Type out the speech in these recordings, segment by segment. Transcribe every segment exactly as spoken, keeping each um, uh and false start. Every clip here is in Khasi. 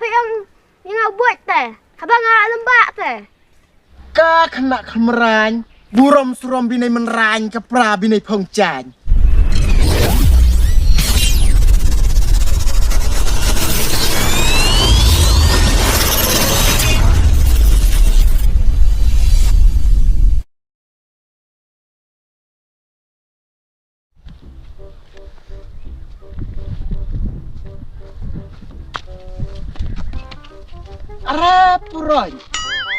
Ïa nga buit te. Haba nga lembak te. Ka khynnah khlem raiñ, burom surom bnai mynraiñ, ka pra bnai phong jaiñ. Are puroñ.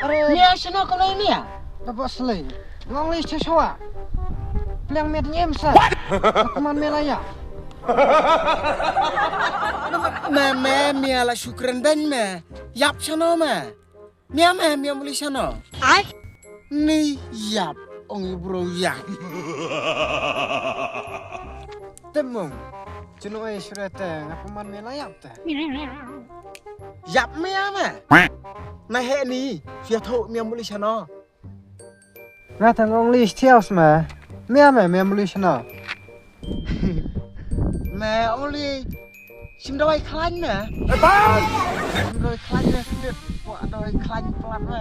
Are. Mia shano ko lai mia? Da bok slei. Ngong li che shwa. Pliang miet nyem sa. Kuman mia la ya. Me me mia la shukren ben me. Yap shano me. Mia me mia muli shano. Ai. Ni yap ong i bro yap. Temung. Chino ai shrete ngap man me la yap te. Yap mia me. Na he ni. Sia tho mia muli shano. Nga tang ong li stiaus me. Mia me mia muli shano. Me ong li shim dawai khlaiñ me. Shim dawai khlaiñ me. Shim dawai khlaiñ plat me.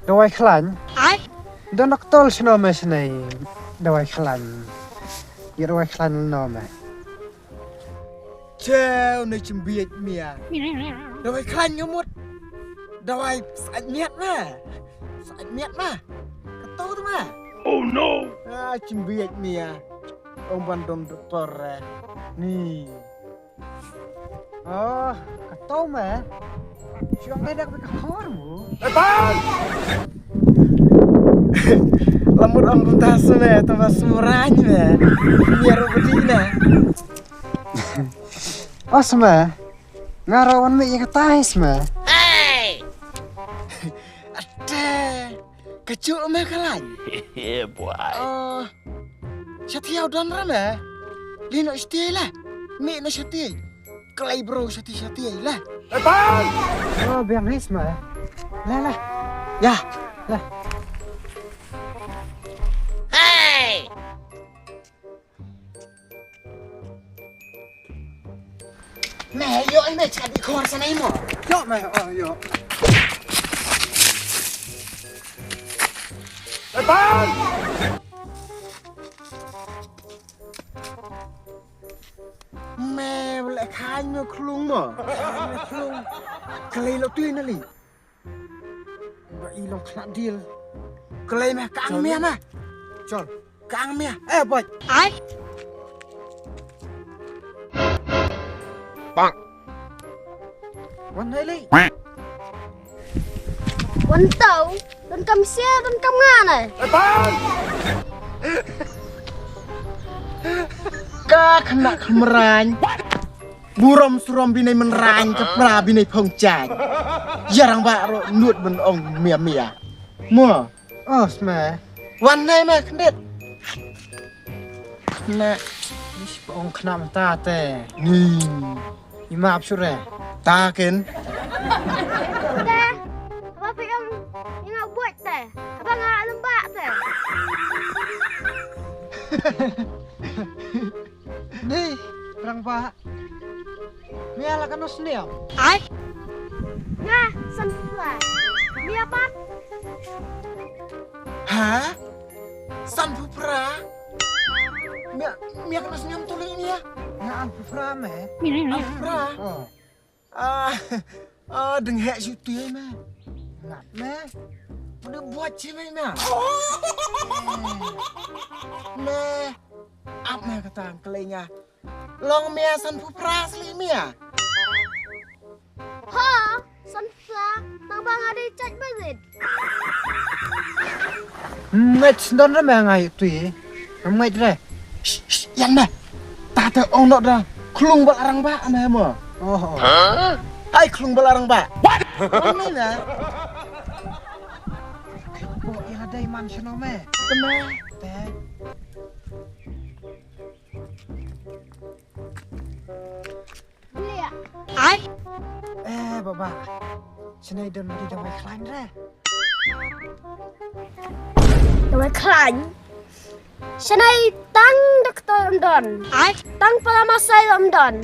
Dawai khlaiñ. Ai. Don doktor shano me shnei. Dawai khlaiñ. Ïa dawai khlaiñ no me. Cheu ne chimbiej mia. Dawai khlaiñ ngamut. Dawai sait miat ma. Sait miat ma. Kato tu ma. Oh no. Ah, chimbiej mia. Ong ban dom doktor re. Ni. Oh, kato ma. Siang ne dak ka khor mu. Lamut ong kumta sme, tama sumraiñ me. Mia ro bedina. Os me. Nga rawan me ïa ka tais me. Hey! Ate. Ka chu me ka lain. Yeah, boy. Oh. Shati au don ra me. Li no shati la. Me no shati. Klai bro shati shati la. Oh, biang ris me. La la. Ya. La. Hey! Me, ïoh, me, chat i khor sa nai mo. Ïoh, me, oh, ïoh. Eban! Me, le khan mo klung mo. Klung. Klai lo tu na li. Ba i long khnat dil. Klei meh kang meh na. Chol. Kang meh. Eh, boy. Ai. Bang. Wan hai lei. Wan tau. Don kam sia, don kam ngan ai. Eh, bang. Ka khynnah khmrain. Burom surom binai mynraiñ ka pra binai phong jaiñ. Ïa rangbah ruh nud ban ong mia mia. Mo. Oh, sma. Wan nai ma khyndiat. Na. Ish, ong khnam ta te. Ni. Ima ap sure. Ta ken. Te. Haba phi ong ïa nga buit te. Haba nga lembak te. Ni, rangbah. Mia la kano sniam? Ai. Nga, sanphew phra. Mia pat. Ha? Sanphew phra? Mia, mia kano sniam tu lei mia? Nga anphew phra me. Anphew phra? Oh. Ah, ah, dang heh shu tu me. Ngat me. Mane buat chi me me. Me. Ap me kata ang klei nga. Long mia sanphew phra sli mia. Ha, sanphew phra. Nang ba nga dei chaj bazit. Ngait sndon re me ngai tui. Ngait re. Shh, shh, yan me. Tata ong nok da. Klung bal arang ba me mo. Oh. Ai klung bal arang ba. What? Ong me na. Bo ila dei man shano me. Tama. Te. Ai. Eh, baba. Sini don mari dawai khlain re. Dawai khlain. Sini tang doktor um don. Ai. Tang pala masai um don.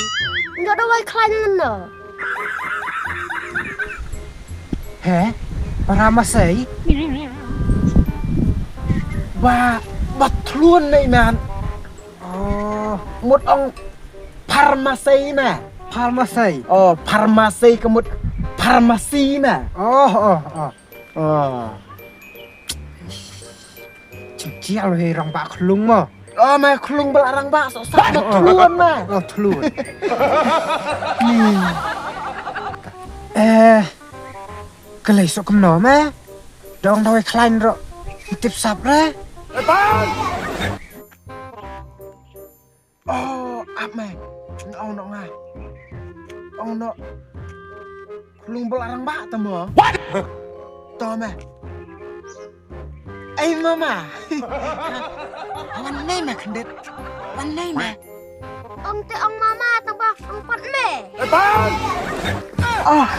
Nga da wai khlaiñ ngan no. He? Para masei? Ba, ba thlun nei man. Oh, mut ong pharmacy ma. Pharmacy. Oh, pharmacy ka mut pharmacy ma. Oh, oh, oh. Oh. Cim cial he rang ba khlung mo. Oh, ma khlung bel rang ba so sa ma thlun ma. Oh, thlun. Hmm. Eh, ka lei so kumno ma. Dong dawai khlaiñ ro. Tip sap re. Oh, ap me. Ong no nga. Ong no. Khlung bel arang ba tamo. What? To me. Ei mama. Wan nei me khndit. Wan nei me. Ong te ong mama tang ba ong pat me. Oh,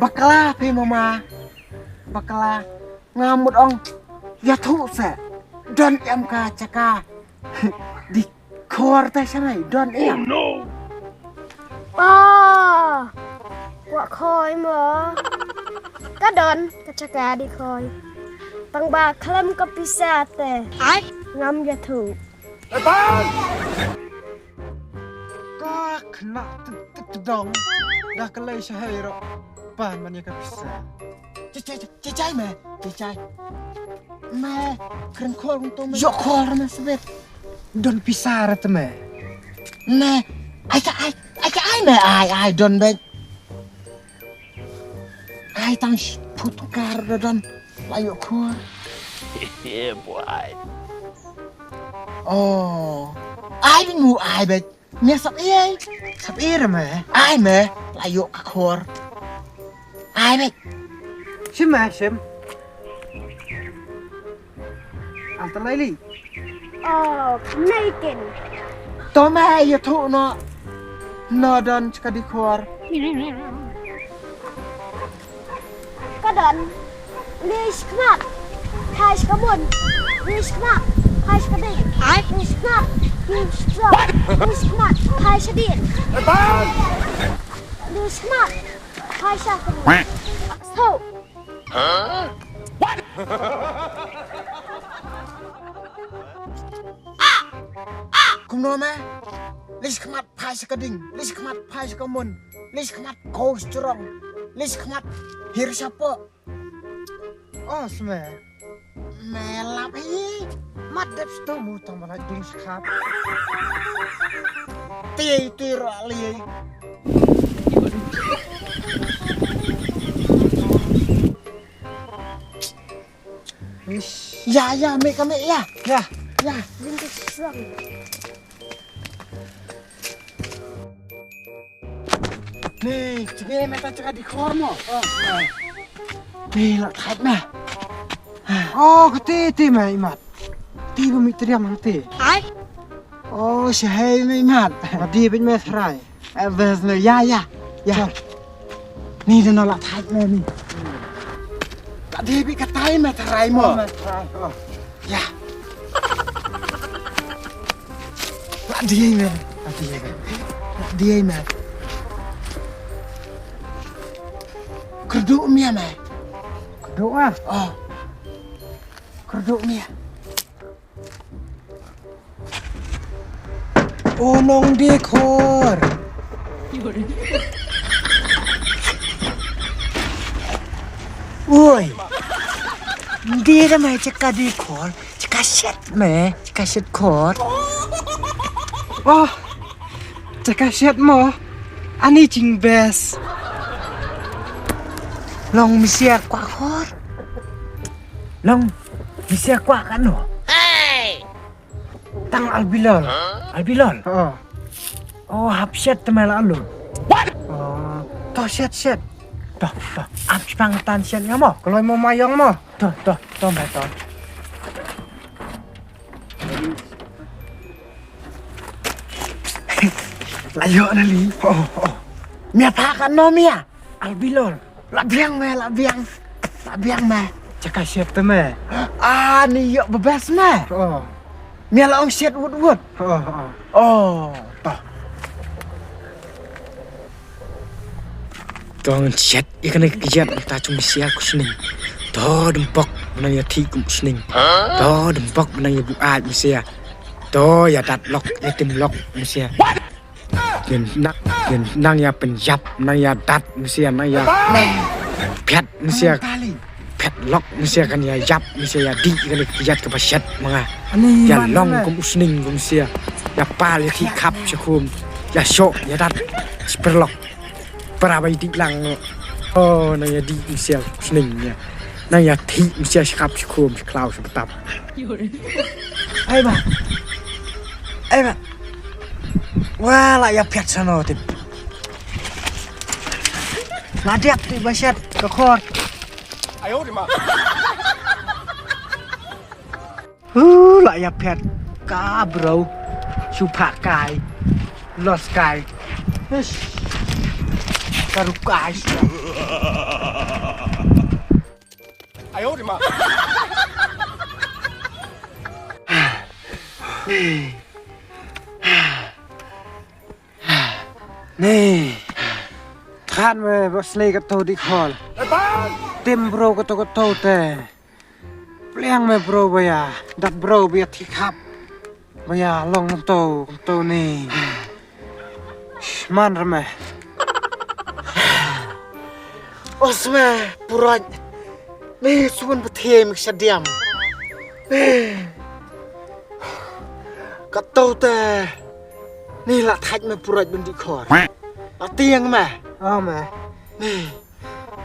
bakla phi mama. Bakla. Nga mut ong. Ïathuh se. Don em ka jaka. Di khor te shanai don em. Oh no. Oh. Kwah khoi mo. Ka don ka jaka di khoi. Tang ba khlem ka pisa te. Ai. Ngam ïathuh. Ka khna tdong da ka lei shahei ro. Pan man ïa ka pisa. Chai chai chai chai me. Chai chai. Me kren khol kong to me. Yo khol me sbet. Don pisa ra te me. Ne. Ai ka ai ai ka ai me ai ai don be. Ai tang phut kar da don. La yo khol. Yeah boy. Oh. Ai mu ai be. Mia sap ei. Sap ei ra me. Ai me. La yo ka khor. Ai me. Shim me shim. Al ta lai li. Oh, nai ken. To me ïathuh no. No don chka di khor. Ka don. Lish khmat. Phai shka mun. Lish khmat. Phai shka ding. Ai. Lish khmat. Lish khmat. Phai shka ding. Lish khmat. Phai shka mun. So. Kumno me? Lish khmat phai shka ding. Lish khmat phai shka mun. Lish khmat kos jrong. Lish khmat hir shapo. Oh, sme. Me lap hi. Mat dep sto mu tang bala ding skhap. Ti ti ra li. Ish. Ya, ya, me ka me ya. Ya. Ya. Ni, chige me ta chaka di khor mo. Ni, la thait me. Oh, ka ti, ti me imat. Ti ba mi triam hang ti. Ai. Oh, shahai me imat. Ba di bit me thrai. Eh, bes me, ya, ya. Ya. Ni da no la thait me ni. Ka di bit ka tai me thrai mo. Me thrai. Oh. Ya. La diei me. La diei me. La diei me. Kyrduh mia me. Kyrduh ah. Oh. Kyrduh mia. O nong dikhor. Oi. Ndi da me chaka dikhor. Chaka shet me. Chaka shet khor. Oh. Chaka shet mo. Ani jing bes. Long misiar kwa khor. Long misiar kwa kano. Hey. Tang albilol. Albilol. Oh. Oh, hap shet te me la lu. What? Oh, to shet shet. To, to. Ap spang tan shet nga mo. Kloi mo mayong mo. To, to, to me to. La yo na li. Oh, oh. Mia pa ka no mia. Albilol. La biang me, la biang. La biang me. Chaka shet te me. Ah, ni yo bebas me. Oh. Mia la ong shet wut wut. Oh, oh. Oh, to. To ngan shet ïa kane ka kjat mynta, jong mynsiem ka u sning. To dum bok mynta ïa thik kum u sning. To dum bok mynta ïa buaid mynsiem. To ïa dat lok ïa tim lok mynsiem. Kin nang kin nang ïa pynïap nang ïa dat mynsiem nang ïa phet mynsiem. Phet lok mynsiem kan ïa ïap mynsiem ïa dih kane ka kjat kaba shet mynta. Ïa long kum u sning kum mynsiem. Ïa pal ïa thik khap shakhum. Ïa shok ïa dat. Sper lok. Para bai dik lang. Oh, nang ïa dik mynsiem sning ïa. Nang ïa thik mynsiem shkap shkhum shklaw shbtap. Ai ba. Ai ba. Wa la ïa phet sano tip. La diap tip ba shet ka khor. Hu la ïa phet ka bro. Shu phah kai. Los kai. Ish. Ka rukai. Ni. Than me ba slei kato di khol. Tim bro kato kato te. Pliang me bro ba ïa. Dat bro ba ïa thik hap. Ba ïa long to to ni. Man ra me. Os me puraj. Ni suan ba thie me shadiam. Kato te. Ni la thaj me puraj ban di khor. Atiang me. Oh me. Ni.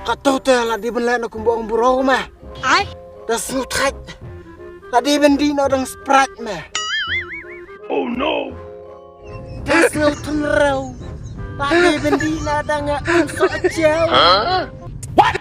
Kato te la di ban leh na kumba ong bro me. Ai. Da snu thaj. La di ban di na dang sprat me. Oh no. Da snu thun rau. La di ban di na dang um so jeu. Huh? What?